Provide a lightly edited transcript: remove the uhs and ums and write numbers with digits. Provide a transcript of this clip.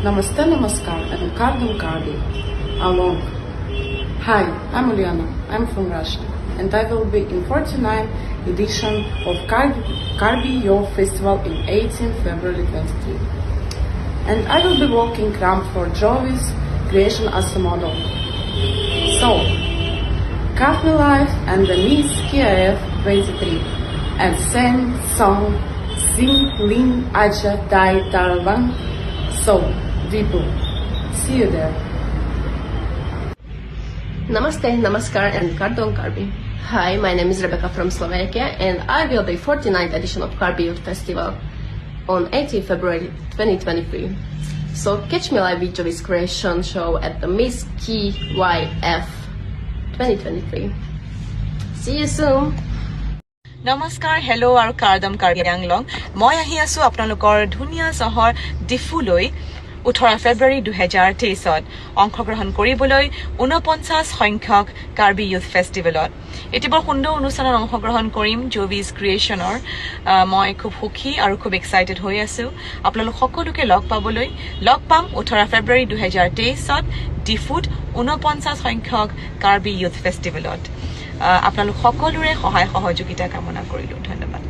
Namaste, Namaskar, and Kardam Karbi. Along. Hi, I'm Uliana. I'm from Russia, and I will be in 49th edition of Karbi Youth Festival in 18 February 23. And I will be walking ramp for Jovis creation as a model. So, Catch Me Live and the Miss KIF 23 and Sen Song Sing Lin Aja Dai Tarlang. So, Vipu, see you there. Namaste, Namaskar and Kardong Karbi. Hi, my name is Rebecca from Slovakia and I will be 49th edition of Karbi Youth Festival on 18 February 2023. So catch me live with Jovis Creation Show at the Miss KYF 2023. See you soon! নমস্কাৰ, hello' আৰু কাৰ্দম কাৰ্বি আংলং। মই আহি আছো আপোনালোকৰ ধুনীয়া চহৰ ডিফুলৈ 18 ফেব্ৰুৱাৰী 2023ত অংশগ্ৰহণ কৰিবলৈ 49 সংখ্যক কাৰ্বি ইউথ ফেষ্টিভেলত। এটি বৰ সুন্দৰ অনুষ্ঠানত অংশগ্ৰহণ কৰিম জোভিজ ক্ৰিয়েশ্যনৰ। মই খুব সুখী আৰু খুব এক্সাইটেড হৈ আছো আপোনালোক সকলোকে লগ পাবলৈ। লগ পাম 18 ফেব্ৰুৱাৰী 2023ত ডিফুত 49 সংখ্যক কাৰ্বি ইউথ ফেষ্টিভেলত। আপোনালোক সকলোৰে সহায় সহযোগিতা কামনা কৰিলোঁ। ধন্যবাদ।